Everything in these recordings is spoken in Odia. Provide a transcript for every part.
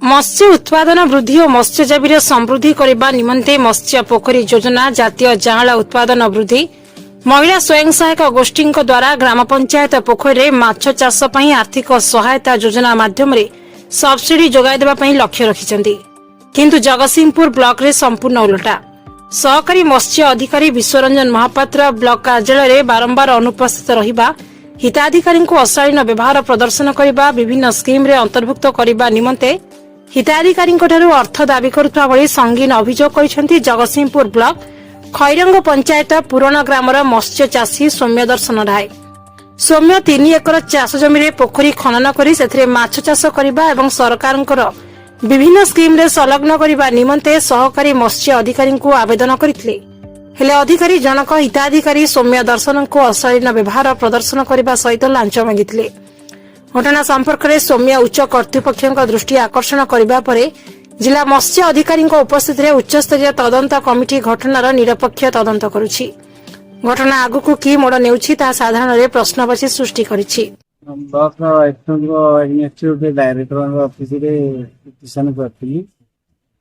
ମତ୍ସ୍ୟ ଉତ୍ପାଦନ ବୃଦ୍ଧି ଓ ମତ୍ସ୍ୟଜୀବୀର ସମୃଦ୍ଧି କରିବା ନିମନ୍ତେ ମତ୍ସ୍ୟ ପୋଖରୀ ଯୋଜନା, ଜାତୀୟ ଯାଆଁଳା ଉତ୍ପାଦନ ବୃଦ୍ଧି, ମହିଳା ସ୍ୱୟଂ ସହାୟକ ଗୋଷ୍ଠୀଙ୍କ ଦ୍ୱାରା ଗ୍ରାମ ପଞ୍ଚାୟତ ପୋଖରୀରେ ମାଛ ଚାଷ ପାଇଁ ଆର୍ଥିକ ସହାୟତା ଯୋଜନା ମାଧ୍ୟମରେ ସବସିଡି ଯୋଗାଇ ଦେବା ପାଇଁ ଲକ୍ଷ୍ୟ ରଖିଛନ୍ତି। କିନ୍ତୁ ଜଗତସିଂହପୁର ବ୍ଲକରେ ସମ୍ପୂର୍ଣ୍ଣ ଓଲଟା। ସହକାରୀ ମତ୍ସ୍ୟ ଅଧିକାରୀ ବିଶ୍ୱରଞ୍ଜନ ମହାପାତ୍ର ବ୍ଲକ କାର୍ଯ୍ୟାଳୟରେ ବାରମ୍ବାର ଅନୁପସ୍ଥିତ ରହିବା, ହିତାଧିକାରୀଙ୍କୁ ଅଶାଳୀନ ବ୍ୟବହାର ପ୍ରଦର୍ଶନ କରିବା, ବିଭିନ୍ନ ସ୍କିମ୍ରେ ଅନ୍ତର୍ଭୁକ୍ତ କରିବା ନିମନ୍ତେ ହିତାଧିକାରୀଙ୍କଠାରୁ ଅର୍ଥ ଦାବି କରୁଥିବା ଭଳି ସଙ୍ଗୀନ ଅଭିଯୋଗ କରିଛନ୍ତି ଜଗତସିଂହପୁର ବ୍ଲକ ଖଇରଙ୍ଗ ପଞ୍ଚାୟତ ପୁରଣ ଗ୍ରାମର ମତ୍ସ୍ୟ ଚାଷୀ ସୌମ୍ୟଦର୍ଶନ ରାୟ। ସୌମ୍ୟ 3 ଏକର ଚାଷ ଜମିରେ ପୋଖରୀ ଖନନ କରି ସେଥିରେ ମାଛ ଚାଷ କରିବା ଏବଂ ସରକାରଙ୍କର ବିଭିନ୍ନ ସ୍କିମ୍ରେ ସଂଲଗ୍ନ କରିବା ନିମନ୍ତେ ସହକାରୀ ମତ୍ସ୍ୟ ଅଧିକାରୀଙ୍କୁ ଆବେଦନ କରିଥିଲେ। ହେଲେ ଅଧିକାରୀ ଜଣକ ହିତାଧିକାରୀ ସୌମ୍ୟ ଦର୍ଶନଙ୍କୁ ଅଶାଳୀନ ବ୍ୟବହାର ପ୍ରଦର୍ଶନ କରିବା ସହିତ ଲାଞ୍ଚ ମାଗିଥିଲେ। ଘଟଣା ସମ୍ପର୍କରେ ସୌମ୍ୟ ଉଚ୍ଚ କର୍ତ୍ତୃପକ୍ଷଙ୍କ ଦୃଷ୍ଟି ଆକର୍ଷଣ କରିବା ପରେ ଜିଲ୍ଲା ମତ୍ସ୍ୟ ଅଧିକାରୀଙ୍କ ଉପସ୍ଥିତିରେ ଉଚ୍ଚସ୍ତରୀୟ ତଦନ୍ତ କମିଟି ଘଟଣାର ନିରପେକ୍ଷ ତଦନ୍ତ କରୁଛି। ଘଟଣା ଆଗକୁ କି ମୋଡ଼ ନେଉଛି, ତାହା ସାଧାରଣରେ ପ୍ରଶ୍ନବାଚୀ ସୃଷ୍ଟି କରିଛି। ବ୍ଲକ ଏଫ୍ଙ୍କ ଏଗନେଷ୍ଟ ଗୋଟେ ଡାଇରେକ୍ଟରଙ୍କ ଅଫିସରେ ପିଟିସନ କରିଥିଲି।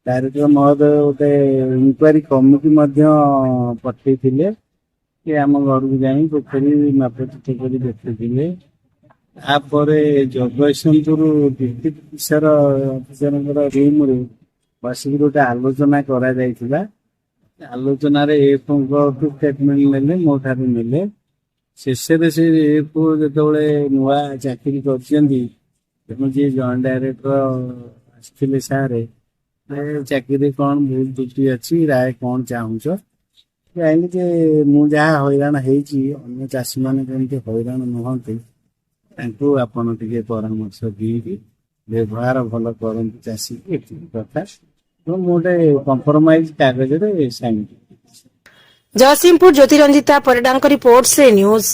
ଡାଇରେକ୍ଟର ମହୋଦୟ ଗୋଟେ ଇନକ୍ୱାରି କମିଟି ମଧ୍ୟ ପଠେଇଥିଲେ କି ଆମ ଘରକୁ ଯାଇ ପୋଖରୀ ମାପଚୁପ କରି ଦେଖିଥିଲେ। ତାପରେ ଜଗତସିଂହପୁର ଡିଷ୍ଟ୍ରିକ୍ଟ ଅଫିସର ଅଫିସରଙ୍କର ରୁମରେ ବସିକି ଗୋଟେ ଆଲୋଚନା କରାଯାଇଥିଲା। ଆଲୋଚନାରେ ଏଫ୍ଙ୍କଠୁ ଷ୍ଟେଟମେଣ୍ଟ ନେଲେ, ମୋ ଠାରୁ ନେଲେ। ଶେଷରେ ସେ ଏଫ୍ ଯେତେବେଳେ ନୂଆ ଚାକିରି କରିଛନ୍ତି, ତେଣୁ ଯିଏ ଜଏଣ୍ଟ ଡାଇରେକ୍ଟର ଆସିଥିଲେ ସାରେ, ଏ ଚାକିରି କଣ ଭୁଲ ତ୍ରୁଟି ଅଛି, ରାୟ କଣ ଚାହୁଁଛ? ଚାହିଁଲି ଯେ ମୁଁ ଯାହା ହଇରାଣ ହେଇଛି, ଅନ୍ୟ ଚାଷୀମାନେ କେମିତି ହଇରାଣ ନୁହନ୍ତି, ତାଙ୍କୁ ଆପଣ ଟିକେ ପରାମର୍ଶ ଦେଇକି ବ୍ୟବହାର ଭଲ କରନ୍ତୁ ଚାଷୀକୁ, ଏତିକି କଥା। ଏବଂ ମୁଁ ଗୋଟେ କମ୍ପ୍ରମାଇଜ କାଗଜରେ ସାଇନ୍ ଜଗତସିଂହପୁର ଜ୍ୟୋତିରଞ୍ଜିତା ପରିଡ଼ାଙ୍କ ରିପୋର୍ଟ, ଶ୍ରୀ ନ୍ୟୁଜ୍।